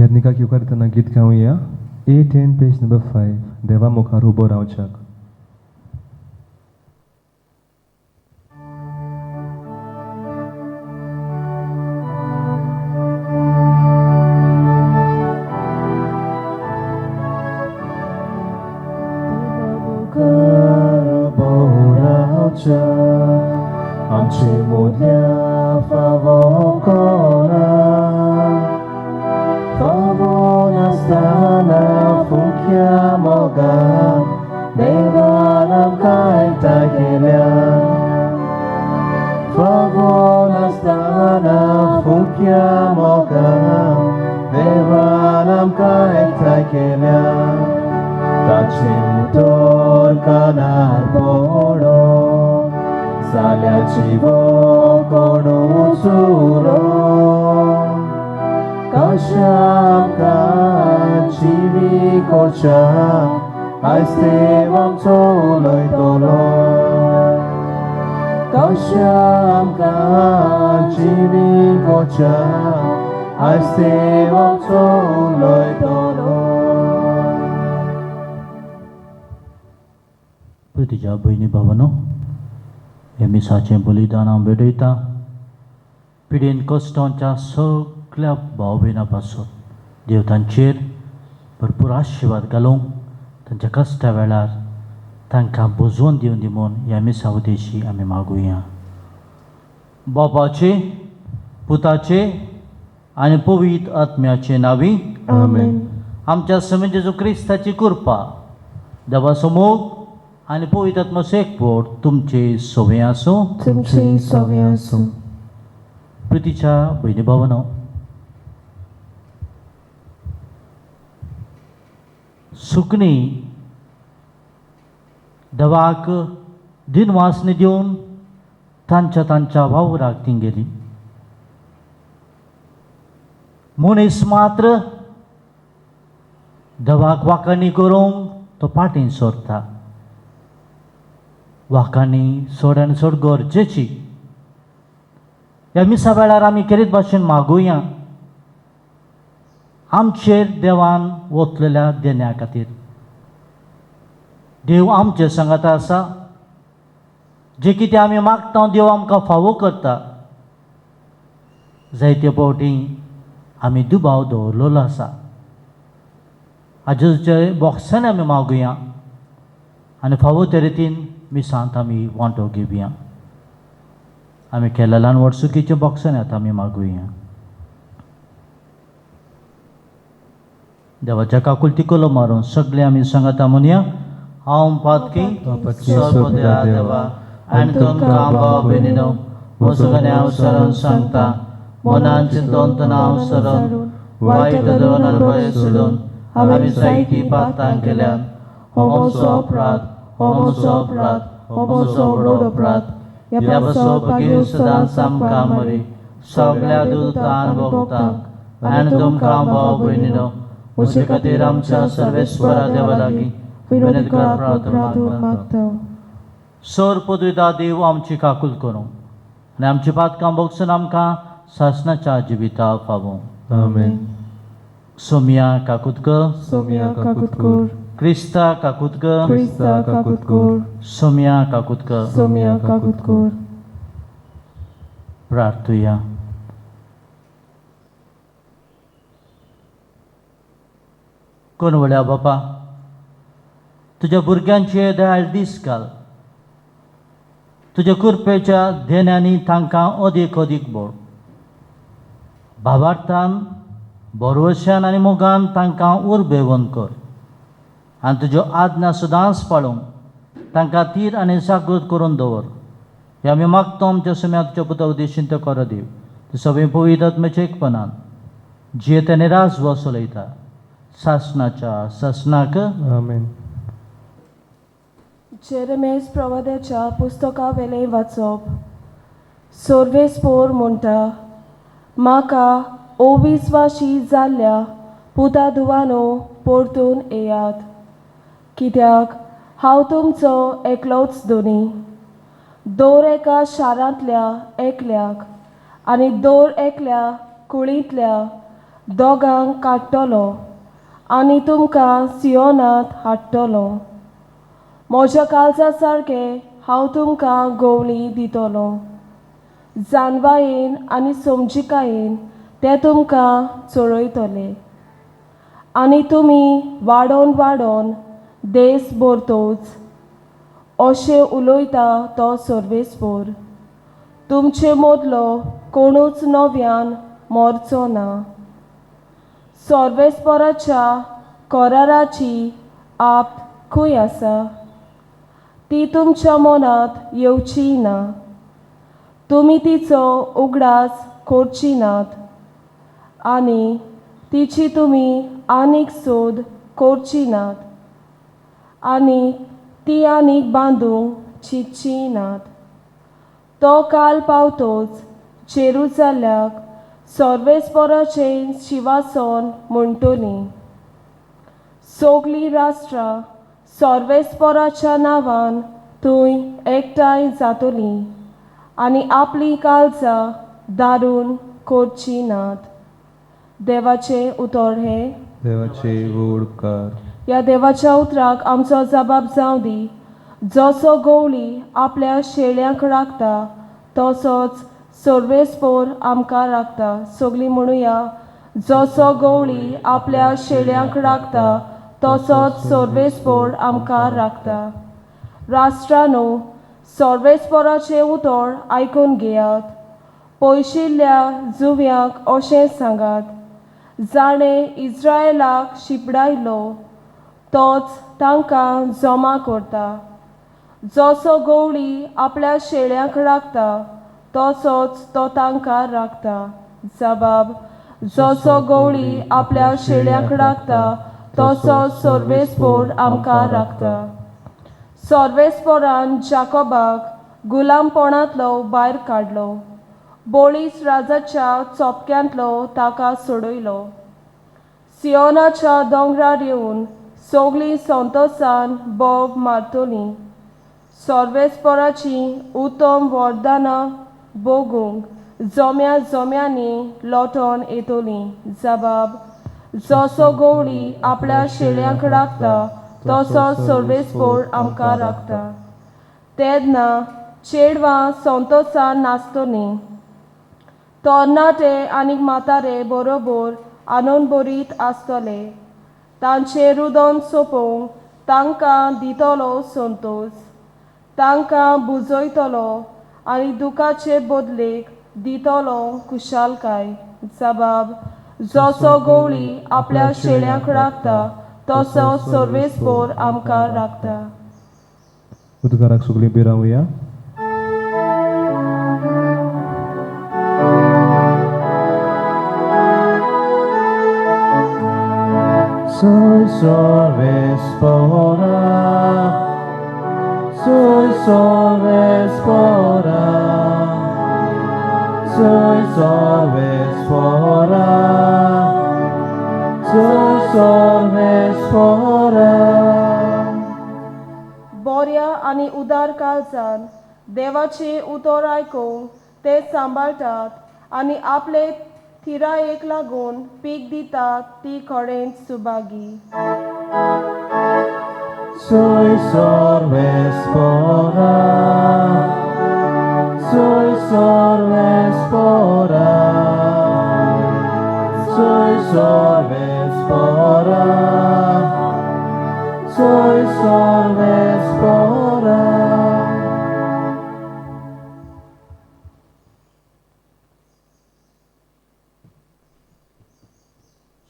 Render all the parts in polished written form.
यादनिकाक येवकार दितना गीत गावया A10 page number 5 देवा मुखार उबो रावच्याक. आमचे मोदल्या फावो कोणा फावो नासतना फुक्या मोगान देवान आमकां एकठांय केल्या फावो नासतना फुक्या मोगान देवान आमकां एकठांय केल्या ताचें उतर कानार पडो जाल्याची वो कोणू चुरो कशा आमकां जिवी करच्या आयज देव आमचो उलयतलो कशा आमकां जिवी करच्या आयज देव आमचो उलयतलो. प्रितीच्या भयणी भावानो, हे मिसाचें बलिदान हांव भेटयतां पिडेन कश्टांच्या सगल्या भाव भयणां पासून देव तांचेर भरपूर आशिर्वाद घालूंक तांच्या कश्टा वेळार तांकां बुजोवन दिवन दी म्हूण ह्या मिसा उदेशी आमी मागुया. बापाचे, पुताचे आनी पवित्र आत्म्याचे नांवी आमेन. आमच्या समी जेजू क्रिस्ताची कृपा, देवाचो मोग आनी पवित्र आत्म्याचो एकवट तुमचे सवे आसूं. तुमचे सवे आसूं. प्रितीच्या भयणी भावानो, सुकणीं देवाक दिनवासनी दिवन तांच्या तांच्या वावराक ती गेली. मनीस मात्र देवाक वाखाणी करूंक तो फाटीं सरता. वाखाणी चड आनी चड गरजेची. ह्या मिसा वेळार आमी केरीत भाशेन मागुया आमचेर देवान वतलेल्या देण्या खातीर. देव आमचे सांगाता आसा. जे कितें आमी मागता देव आमकां फावो करता. जायते फावटी आमी दुबाव दवरलेलो आसा. हाजे बॉक्सांनी आमी मागुया आनी फावो ते रितीन मिसांत आमी वांटो घेवया. आमी केल्ल्या ल्हान व्हड चुकीच्या बॉक्सांनी आतां आमी मागुया. देवाच्या काकुळटी कोलो मारून सगळे आमी सांगाता म्हणया, हांव पातकी सर्वोदया देवा आनी तुमकां भाव भयणीनो म्हजो हांव सरून सांगता मनान चिंतून हांव सरून वायट धरून आनी बरें सोडून हांवें जायतीं पातकां केल्यात. हो म्हजो अपराध, हो म्हजो अपराध, हो म्हजो व्हडलो अपराध. ह्या पासो भगीन सदांच आमकां मरी सगळ्या दुतान भोगतांक आनी तुमकां भाव भयणीनो म्हजे खातीर आमच्या सर्वेस्वरा देवा लागीं विनंती कर प्रार्थना मागता. सर पदविता देव आमची काकूल करूं आनी आमची पातकां भोगसून आमकां सासणाच्या जिविता फावो. आमेन. सोमिया काकूत कर, सोमिया काकूत कर, क्रिस्ता काकूत कर, क्रिस्ता काकूत कर, सोमिया काकूत कर. सोमिया काकूत कर. प्रार्थुया. कोण व्हडल्या बापा, तुज्या भुरग्यांचे दयाळ दीस घाल. तुज्या कृपेच्या देण्यांनी तांकां अदीक अदीक बोड. भावार्थान, भरवश्यान आनी मोगान तांकां उर्बेवन कर आनी तुज्यो आज्ञा सदांच पाळूंक तांकां तीर आनी जागृत करून दवर. हे आमी मागता आमच्या सम्या तुज्या पुता उद्देशीन तें कर दिव. तूं सगळें पवित्र आत्म्याच्या एकपणान जियेत आनी राजवस चलयता सासणाच्या सासणाक. आमेन. जेरेमेस प्रवाद्याच्या पुस्तका वेलें वाचप. सोर्वेस्पोर म्हणटा, म्हाका अविस्वाशी जाल्ल्या पुता धुवानो परतून येयात, कित्याक हांव तुमचो एकलोच धनी. दर एका शारांतल्या एकल्याक आनी दर एकल्या कुळींतल्या दोगांक काडटलो आनी तुमकां सियोनांत हाडटलो. म्हज्या काळजा सारकें हांव तुमकां गोवली दितलो. जानवायेन आनी समजिकायेन ते तुमकां चोरयतले आनी तुमी वाडोवन वाडोवन देस भरतोच अशें उलयता तो सर्वेस्पोर. तुमचे मदलो कोणूच नव्यान मरचो ना. सर्वेस्पोराच्या कराराची आप खंय आसा? ती तुमच्या मनांत येवची ना. तुमी तिचो उगडास करची नात आनी तिची तुमी आनीक सोद करची नात आनी ती आनीक बांदूंक चिंतची नात. तो काल पावतोच जेरुजाल्याक सर्वेस्पोराचें शिवासन म्हणटली. सगलीं राष्ट्रां सर्वेस्पोराच्या नांवान थंय एकठांय जातलीं आनी आपलीं काळजां दारून करची नात. देवाचें उतर हें. देवाचे व्हड उपकार. ह्या देवाच्या उतराक आमचो जबाब जावं दी. जसो गवळी आपल्या शेळ्यांक राखता तसोच सर्वेस्पोर आमकां राखता. सगलीं म्हणुया, जसो गवळी आपल्या शेळ्यांक राखता तसोच सर्वेस्पोर आमकां राखता. राष्ट्रानो, सर्वेस्पोराचें उतर आयकून घेयात. पयशिल्ल्या जुव्यांक अशें सांगात, जाणें इस्रायलाक शिपडायलो तोच तांकां जमा करता. जसो गवळी आपल्या शेळ्यांक राखता तसोच तो तांकां राखता. जबाब, जसो गवळी आपल्या शेळ्यांक राखता तसोच सर्वेस्पोर आमकां राखता. सर्वेस्पोरान जाकोबाक गुलामपणांतलो भायर काडलो, बोळीस राजाच्या चोपक्यांतलो ताका सोडयलो. सियोनाच्या दोंगरार येवन सगलीं संतोसान बोब मारतलीं. सर्वेस्पोराचीं उत्तम वरदानां भोगूंक जोम्या जोम्यांनी लोटोन येतलीं. जबाब, जसो गवळी आपल्या शेळ्यांक राखता तसो सर्वेस्पोर आमकां राखता. तेन्ना चेडवां संतोसान नाचतलीं, तरणाटे आनी म्हातारे बरोबर आनंदभरीत आसतले. तांचें रुदन सोंपोवंक तांकां दितलो संतोस, तांकां बुजयतलो आनी दुखाचे बदलेक दितलो खुशालकाय. जबाब, जसो गवळी आपल्या शेळ्यांक राखता तसो सर्वेस्पोर आमकां राखता. उदकाराक सगलीं बिरावया. Soy Sorvespora, soy Sorvespora, soy Sorvespora, soy Sorvespora. बऱ्या आनी उदार काळजान देवाचें उतर आयकूंक ते सांबाळटात आनी आपले थिरायेक लागून पीक दितात ती खरेंच Subhagi. Soy Sorvespora, soy Sorvespora, soy Sorvespora, soy Sorvespora.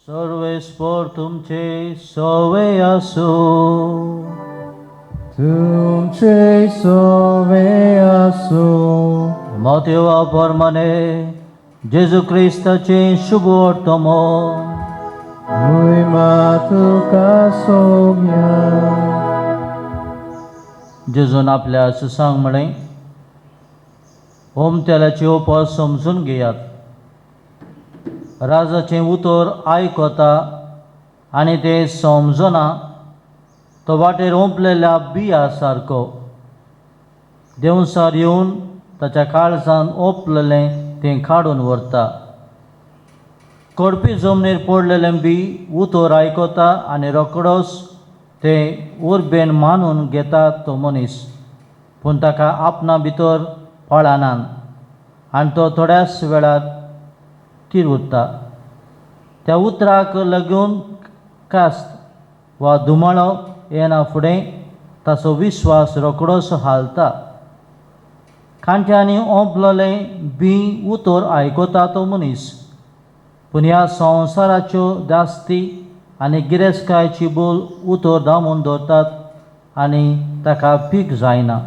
सर्वेस्पोर तुमचे सोवे आसूं. तुमचे सोवे आसूं. मोतेवा प्रमाणे जेजू क्रिस्ताचें शुभ वर्तमान. महिमा तुका सोम्या. जेजून आपल्या सुसांक म्हळें, होम तेलाची उपास समजून घेयात. राजाचें उतर आयकता आनी तें समजना तो वाटेर ओंपलेल्या बिया सारको देंवसार येवन ताच्या काळजान ओंपलेलें तें काडून व्हरता. कडपी जमनीर पडलेलें बी उतर आयकता आनी रोकडोच तें उर्बेन मानून घेता तो मनीस, पूण ताका आपणा भितर फळानात आनी तो थोड्याच वेळार थीर उरता. त्या उतराक लागून कास्त वा धुमाळो येना फुडें ताचो विश्वास रोकडोच हालता. कांट्यांनी ओंपलेलें बी उतर आयकता तो मनीस, पूण ह्या संवसाराच्यो दास्ती आनी गिरेस्तकायेची बोल उतर दामून दवरतात आनी ताका पीक जायना.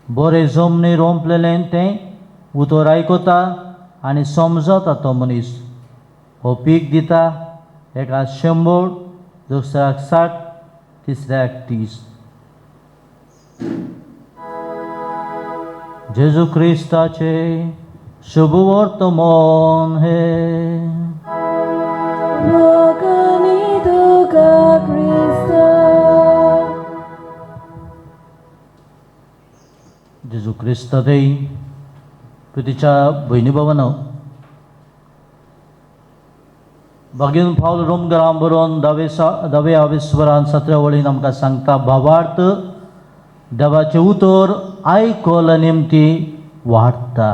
बरें जमनीर ओंपलेलें तें उतर आयकता आनी समजता तो मनीस, हो पीक दिता एका 100, दुसऱ्याक 60, तिसऱ्याक 30. जेजू क्रिस्ताचे शुभ वर्तमान हे. जेजू क्रिस्त देई प्रितीच्या भयणी भावांनो, बागीन पावल रोमगरां बरोवन दावे आवेस्वरान 17 वळीन आमकां सांगता, भावार्थ देवाचें उतर आयकल निमती वाडटा.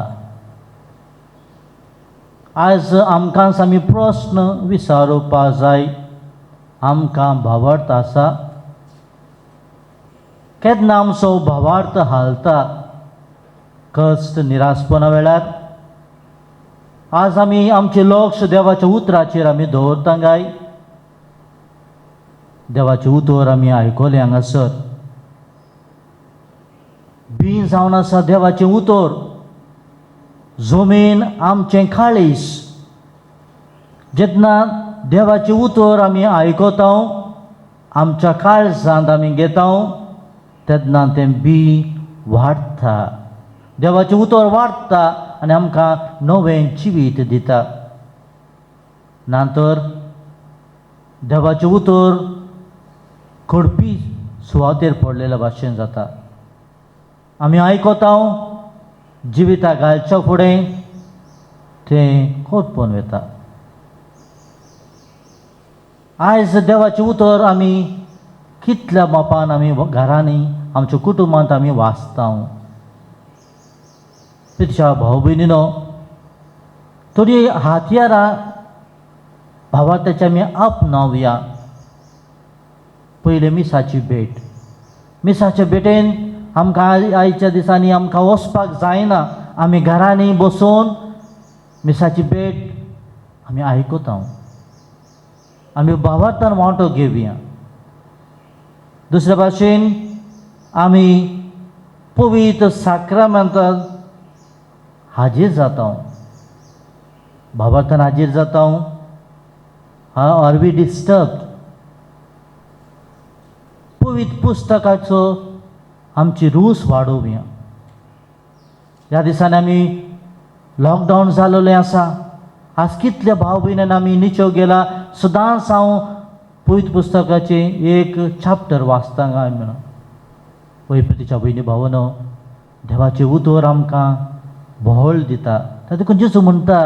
आयज आमकां आमी प्रस्न विचारुपा जाय, आमकां भावार्थ आसा? केन्ना आमचो भावार्थ हालता? कश्ट निराशपणा वेळार आज आमी आमचें लक्ष देवाच्या उतराचेर आमी दवरता काय? देवाचें उतर आमी आयकलें हांगासर बी जावन आसा देवाचें उतर, जमीन आमचें काळीज. जेन्ना देवाचें उतर आमी आयकता, आमच्या काळजांत आमी घेता, तेन्ना तें बी वाडटा, देवाचें उतर वाडटा आनी आमकां नवें जिवीत दिता. ना तर देवाचें उतर खडपी सुवातेर पडलेल्या भाशेन जाता. आमी आयकता, जिविता घालच्या फुडें तें कोरपून वता. आयज देवाचें उतर आमी कितल्या मापान आमी घरांनी आमच्या कुटुंबांत आमी वाचता. तिच्या भाव भयणीनो, थोडी हातयारां भावार्थाची आमी आपणावया. पयलें मिसाची भेट. मिसाचे भेटेन आमकां आयच्या दिसांनी आमकां वचपाक जायना, आमी घरांनी बसून मिसाची भेट आमी आयकता, आमी भावार्थान वांटो घेवया. दुसरे भाशेन आमी पवित्र साक्रामेंतान हाजीर जाता, भावार्थान हाजीर जाता. Are we disturb? पवित्र पुस्तकाचो आमची रूच वाडोवया. ह्या दिसांनी आमी लॉकडावन जालेलें आसा. आज कितल्या भाव भयणांनी आमी निचो गेला, सदांच हांव पवित्र पुस्तकाचें एक चॅप्टर वाचता काय म्हणून. पळय तिच्या भयणी भावनो, देवाचें उतर आमकां बळ दिता. देखून जेजू म्हणटा,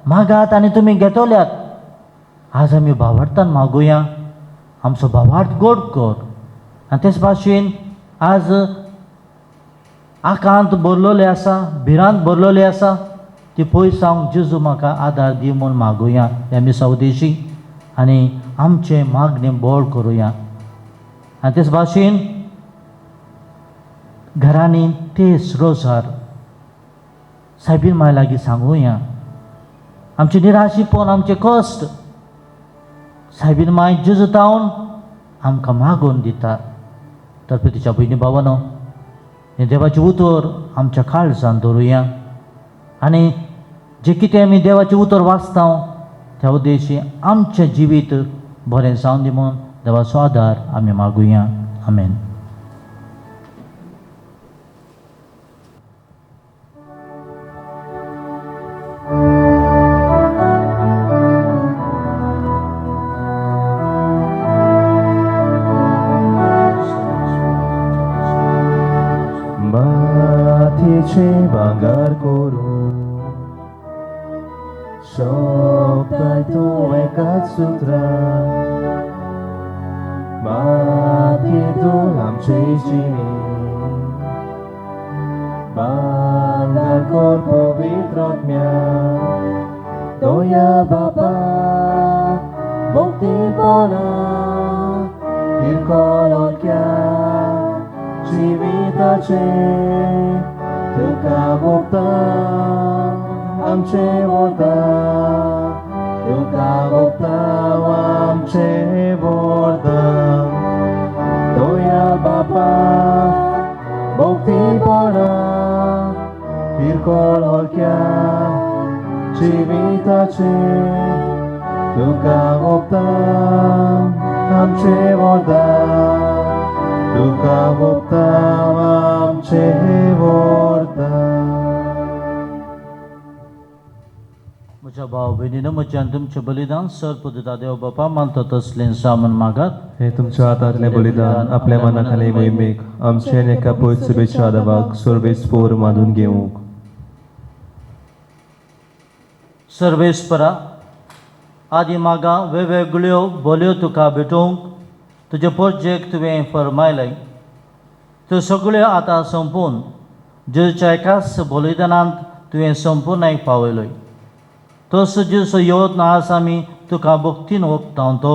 मागात आनी तुमी घेतल्यात. आज आमी भावार्थान मागुया, आमचो भावार्थ गोड कर. आनी तेच भाशेन आज आकांत भरलेले आसा, भिरांत भरलेली आसा, ती पयस जावंक जेजू म्हाका आदार दी म्हूण मागुया ह्या मिसा उद्देशी आनी आमचें मागणें बळ करुया. आनी तेच भाशेन घरांनी तेच रोजार सायबीन माय लागीं सांगुया आमचें निराशीपण, आमचें कश्ट सायबीन माय जेजू तावन आमकां मागून दिता. तर तिच्या भयणी भावानो, हें देवाचें उतर आमच्या काळजान दवरुया आनी जें कितें आमी देवाचें उतर वाचता त्या उद्देशी आमचें जिवीत बरें जावन दी म्हूण देवाचो आदार आमी मागुया. आमेन. माथेचे भांगर करू शोभता सुत्रां मातयेंतून आमचे जिणे भांगर कर पवित्र आत्म्या दोया बाबा मुक्तीपणा हिरकोळक्या जिविताचे तुका मुक्ता आमचे वरदान तुका मुक्ता आमचे वरदान दोया बाबा मुक्तीपणा हिरकोळक्या जिविताचे तुका मुक्ता आमचे वरदान तुका मुक्ता आमचे वरदान. म्हज्या भाव भयणीनो, म्हज्यान तुमचें बलिदान सर पुता देव बापा मानता तसलें सामान मागात. हे तुमच्या हातांतलें बलिदान आपल्या मनाखाली मोहिमेक आमचे आनी एका पयस शुभेच्छा देवाक सर्वेस्पोर मानून घेवंक. सर्वेस्परा आदी मागा वेगवेगळ्यो बोलयो तुका भेटोवंक तुजे पोरजेक तुवें फरमायलें त्यो सगळ्यो आतां सोंपून जेजूच्या एकाच बलिदानांत तुवें संपुर्णाय पावयलोय. तसो जेजूचो यत्न आज आमी तुका भक्तीन ओंपता तो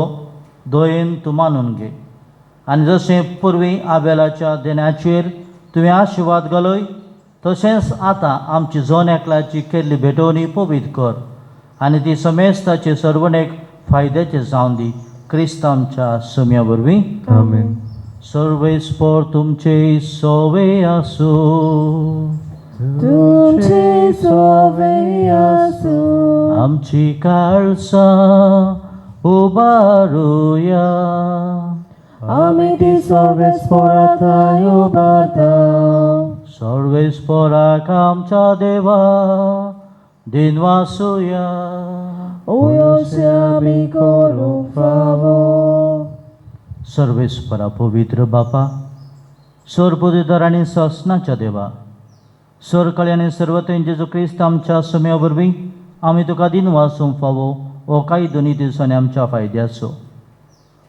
दयेन तूं मानून घे आनी जशें पुर्वी आबेलाच्या देण्याचेर तुवें आशिर्वाद घालय तशेंच आतां आमची जण एकल्याची केल्ली भेटवणी पवित्र कर आनी ती समेस्ताचे सर्वणेक फायद्याचें जावन दी क्रिस्त आमच्या सम्या वरवीं. आमेन. सर्वेस्पर तुमचे सोवे आसूं. तुमचे सोवे आसूं. आमची काळसां उबारुया. आमी ती सर्वेस्पराथाय उबारता. सर्वेस्पराक आमच्या देवा दिनवासुया. ओयोसे आमी करूंक फावो. सर्वेस्परा पवित्र बापा, सर्वपुदितर आनी ससनाच्या देवा, सरकळी आनी सर्वतेन जेजू क्रिस्त आमच्या सम्या वरवीं आमी तुका दिनवासूंक फावो हो कांय दोनी दिसांनी आमच्या फायद्याचो.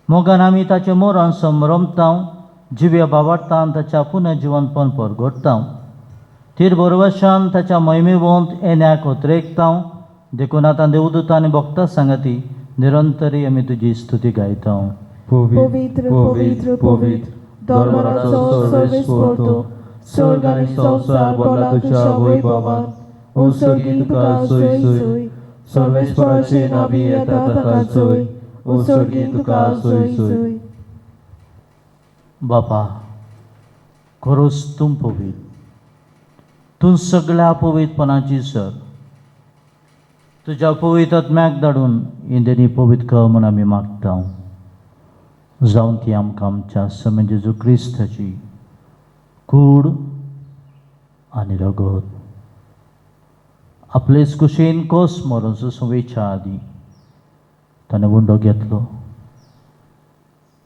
मोगान आमी ताचें मरण समरमता, जिव्या भावार्थान ताच्या पुनर्जिवनपण परगटता, तीर बरवशान ताच्या महिमेवंत येण्याक उतरेकता. देखून आतां देवदूत आनी भक्ता सांगाती निरंतरी आमी तुजी स्तुती गायता. पवित्र पवित्र पवित्र धर्मराचो सर्वेस्पर तूं, स्वर्ग आनी संवसार भरला तुज्या वैभवान. उत्सर्गी तुका सोय सोय, सर्वेस्पराचे नावी येता ताका सोय, उत्सर्गी तुका सोय सोय. बापा खरोच तूं पवित्र, तूं सगळ्या पवित्रपणाची सर. तुज्या पवित्र आत्म्याक धाडून इंदेनी पवित्र कर म्हूण आमी मागता. जावन ती आमकां आमच्या समें जेजू क्रिस्ताची कूड आनी रगत आपलेच कुशीन कोस मरून सुसुवेच्या आदी ताणें उंडो घेतलो,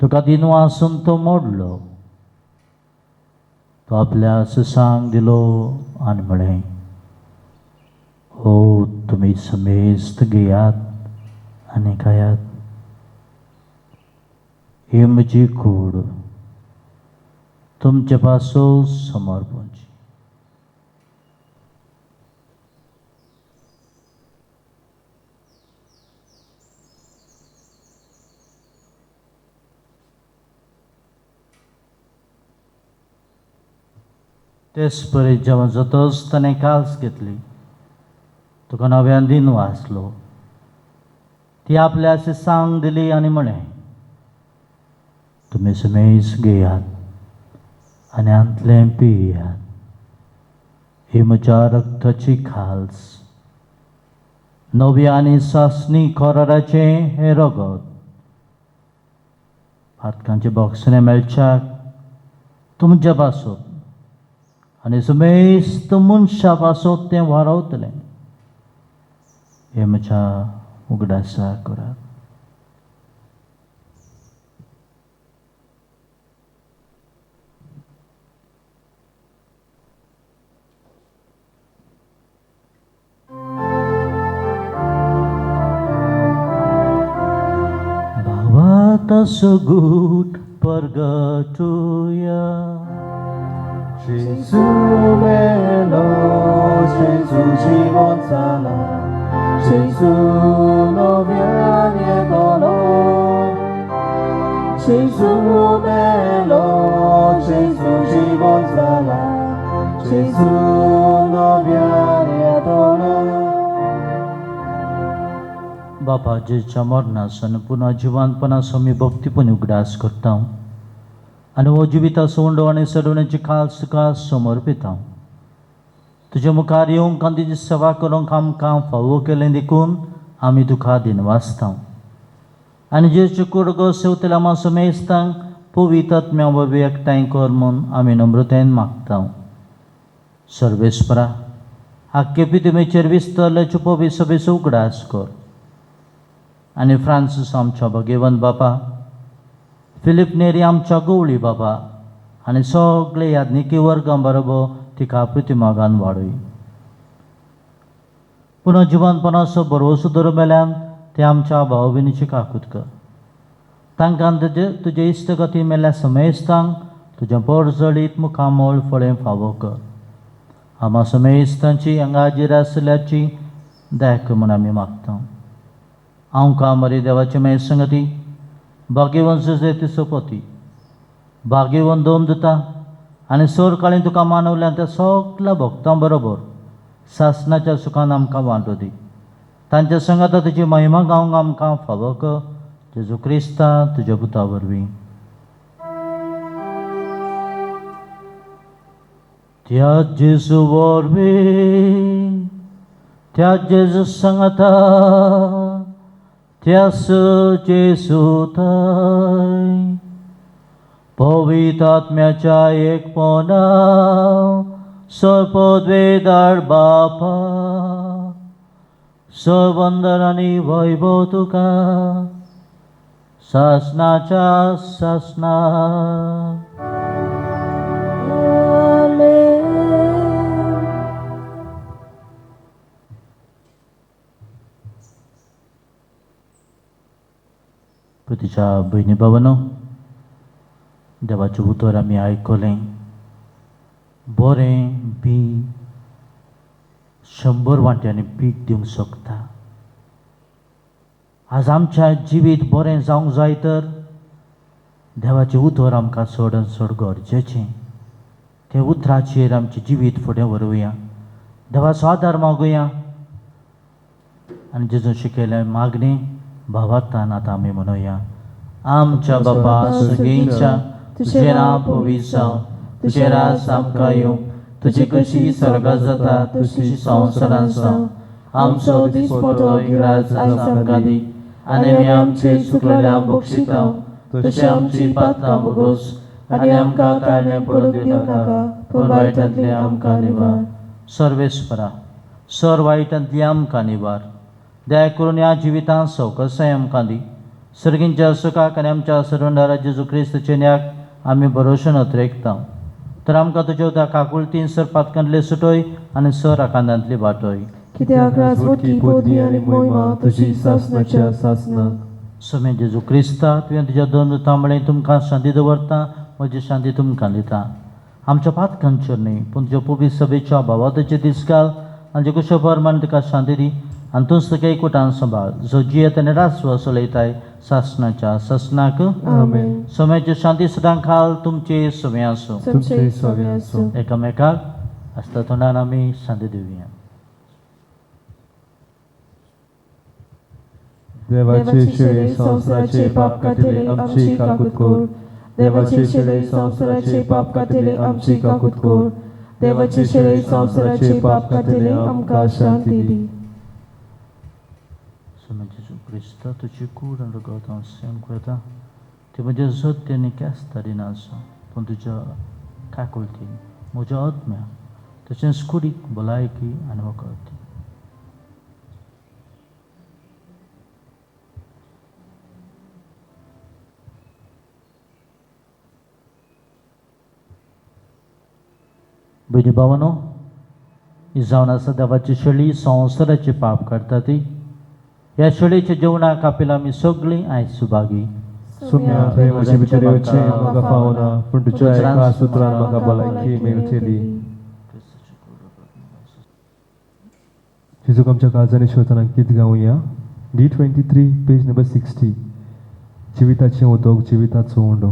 तुका दिनवासून तो मोडलो, तो आपल्या सुसांक दिलो आनी म्हळें, हो तुमी समेस्त घेयात आनी खायात, ही म्हजी कूड तुमचे पासून समर्पणची. तेच परी जेवण जातच ताणें काल्स घेतली, तुका नव्यान दिन वाचलो, ती आपल्या सांग दिली आनी म्हळें, तुमी समेज घेयात आनी आंतलें पियात, ही म्हज्या रक्ताची खाल्स, नव्या आनी सासणी कराराचें हें रगत, पातकांचे बॉक्सने मेळच्याक तुमच्या पासत आनी समेस्त मनशा पासत तें वारवतलें, हें म्हज्या उगडासा करात. अनंताचो गूट परगटुया. जेजू मेलो, जेजू जिवन जाला, जेजू नव्यान येतलो. जेजू मेलो, जेजू जिवन जाला, जेजू नव्यान येतलो. बापा, जेजूच्या मरणाचो पुन्हा जिवंतपणाचो आमी भक्तीपणी उगडास करता आनी हो जिविताचो उंडो आनी सडवण्याची खास तुका समर्पिता. तुज्या मुखार येवंक आनी तुजी सेवा करूंक आमकां फावो केलें देखून आमी तुका दिनवासता. आनी जेजूचे कुडगो सेवतल्या आमा समेस्तांक पवित्र आत्म्या वरवीं एकठांय कर म्हूण आमी नम्रतायेन मागता. सर्वेस्परा, आख्खे पितुमेचेर विस्तरल्याच्यो पवित्र सभेचो उगडास कर आनी फ्रांसीस आमच्या भगेवंत बापा, फिलीप नेरी आमच्या गवळी बाबा आनी सगळे याज्ञिकी वर्गां बरोबर तिका प्रतिमागान वाडय. पुनः जिवनपणाचो भरवसो धरून मेल्यान ते आमच्या भाव भयणीची काकूत कर. तांकां तुजे इश्टगती मेल्ल्या समेस्तांक तुज्या पोरजळीत मुखामळ फळें फावो कर. आमा समेस्तांची हांगा हाजीर आशिल्ल्याची दया म्हूण आमी मागता. हांव कामरी देवाचे मेळ संगती भाग्यवंत जुजेती सोपती भाग्यवंत दोन दिता आनी सोर काळी तुका मानवल्या त्या सगल्या भक्तां बरोबर सासणाच्या सुखान आमकां वांटो दी. तांच्या संगाता तुजी महिमा गावंक आमकां फावो कर. जेजू क्रिस्ता तुज्या पुता वरवीं. त्या जेजू वरवीं, त्या जेजू सांगाता, त्यास जेजू थंय पवित्र आत्म्याच्या एकपणा सर्पद्वेदार बापा सर्वंदर आनी वैभव तुका सासनाच्या सासना. आमेन. तिच्या भयणी भावानो, देवाचें उतर आमी आयकलें. बरें बी 100 वांट्यांनी पीक दिवंक शकता. आज आमच्या जिवीत बरें जावंक जाय तर देवाचें उतर आमकां चड आनी चड गरजेचें. ते उतराचेर आमचें जिवीत फुडें व्हरूया, देवाचो आदार मागुया आनी जेजून शिकयलें मागणें भावार्थान आतां आमी म्हणुया. आमच्या बापा सगळींच्या, तुजें नांव पवित्र जावं, तुजें राज आमकां येवं, तुजी कशी स्वर्गात जाता तशी संवसारांत जावं. आमचो दिसपटो गिराज आयज आमकां दी आनी आमी आमचे चुकलेल्या बक्षिता तशें आमची पात्रां भोगोस आनी आमकां ताळणें पडूंक दिवं नाका, पूण वायटांतलें आमकां निवार. सर्वेस्परा, सर वायटांतली आमकां निवार. दया करून ह्या जिवितांत सवकसाय आमकां दी. सर्गींच्या सुखाक आनी आमच्या सरवंडारा जेजू क्रिस्तचे न्याक आमी भरोशेन अत्रेकता. तर आमकां तुज्या त्या काकुळतीन सर पातकांतले सुटोय आनी सर आकांतांतली वाटोय. कित्याक राजवटकी पदवी आनी मोहिमा तुजी सासणाच्या सासणाक. सोमे जेजू क्रिस्ता, तुवें तुज्या दोन दुतां म्हळें, तुमकां शांती दवरता, म्हजी शांती तुमकां दिता. आमच्या पातकांचेर न्हय पूण तुज्या पवित्र सभेच्या भावाताचे दीस घाल आनी जे कुशप्रमाण तुका शांती दी आनी तूंच तुका एकवटान सांबाळ, जो जियेत आनी राजस्व चलयताय सासणाच्या सासणाक. आमेन. सोम्याची शांती सदां खाल तुमचे सोमे आसूं. तुमचे सोवे आसूं. एकामेकाक आसता तोंडान आमी शांती दिवया. देवाचे शेळे संवसाराचे पाप काडटले आमची काकूत कर. देवाचे शेळे संवसाराचे पाप काडटले आमची काकूत कर. देवाचे शेळे संवसाराचे पाप काडटले आमकां शांती दी. सोमे जेजू क्रिस्ता, तुजी कूड आनी रगत हांव सहन करता ती म्हज्या सत्य आनी केस्तां दिनासो, पूण तुज्या काकुळतीन म्हज्या आत्म्या तशेंच कुडीक भलायकी आनी वखद दी. भयणी भावानो, ही जावन आसा देवाची शेळी संवसाराचे पाप काडटा ती. ह्या शेळीच्या जेवणाक आपल्याला आमी सगळीं आयज सुभागी. सुम्या तुवें म्हजे भितर येवचें म्हाका फावना, पूण तुज्या एका सुत्रान म्हाका भलायकी मेळचेली. जेजूक आमच्या काळजांनी शिवतना गीत गावया. D23 page number 60. जिविताचें उदक, जिविताचो उंडो.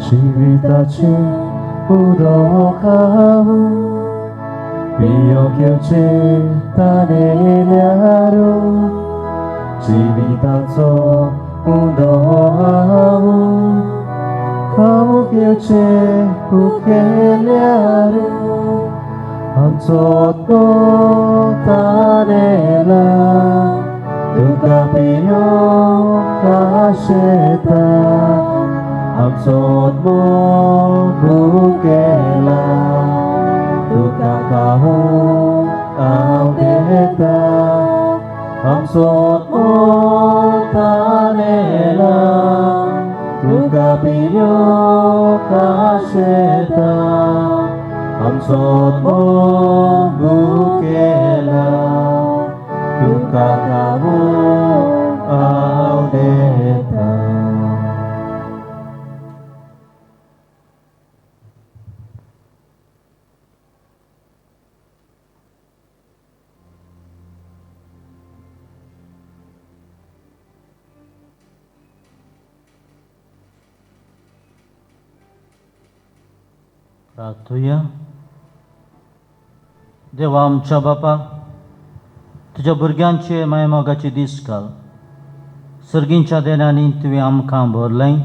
जिविताचें उदक हांव पियोंक येवचें तानेल्यार, जिविताचो उदक हांव खावंक येवचें उखेल्यार, आमचो आत्मो तानेला तुका पियोंक आशेता, आमचो आत्मो भुकेला तुका खावंक आवडेता, आमचो आत्मो तानेला तुका पियोंक आशेता, आमचो आत्मो भुकेला तुका खावंक आवडेता. प्रार्थुया. देवा आमच्या बापा, तुज्या भुरग्यांचे मायमोगाचे दीस घाल. सर्गींच्या देण्यांनी तुवें आमकां भरलें,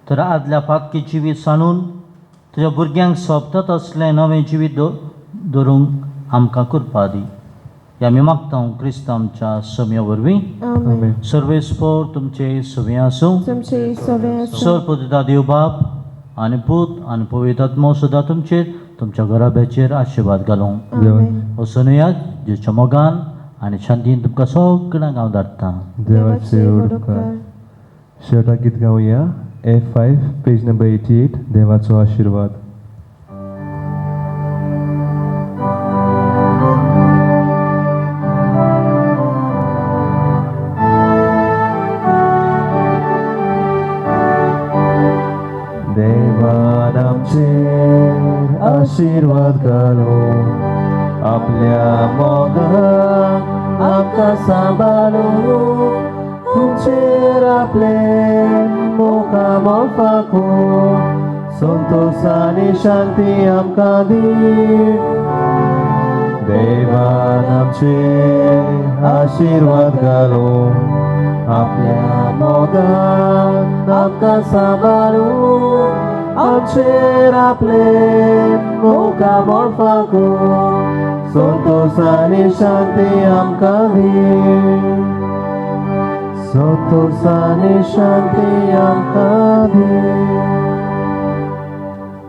तर आदल्या पातकी जिवीत सांडून तुज्या भुरग्यांक सोबतात असलें नवें जिवीत दवरूंक आमकां कृपा दी. ह्या आमी मागता क्रिस्त आमच्या सम्या वरवीं. आमेन. सर्वेस्पोर तुमचे सवे आसूं. तुमचे सवे आसूं. सर पदिता देव बाप आनी पूत आनी पवित्र आत्मो सुद्दां तुमचेर, तुमच्या घराब्याचेर आशिर्वाद घालूं. आमेन. वसुनया जेच्या मोगान आनी शांतीन तुमकां सगळ्यांक हांव धाडटा. देवाचे उपकार. शेवटाक गीत गावया. A5 page number 88. देवाचो आशिर्वाद. देवान आमचेर आशिर्वाद घालो, आपल्या मोगान आमकां सांबाळू, तुमचेर आपले मुखामळ फांकून संतोष आनी शांती आमकां दी. देवान आमचेर आशिर्वाद घालो, आपल्या मोगान आमकां सांबाळू, आमचेर आपले मुखामळ फांकून संतोष आनी शांती आमकां दी, संतोष आनी शांती आमकां दी.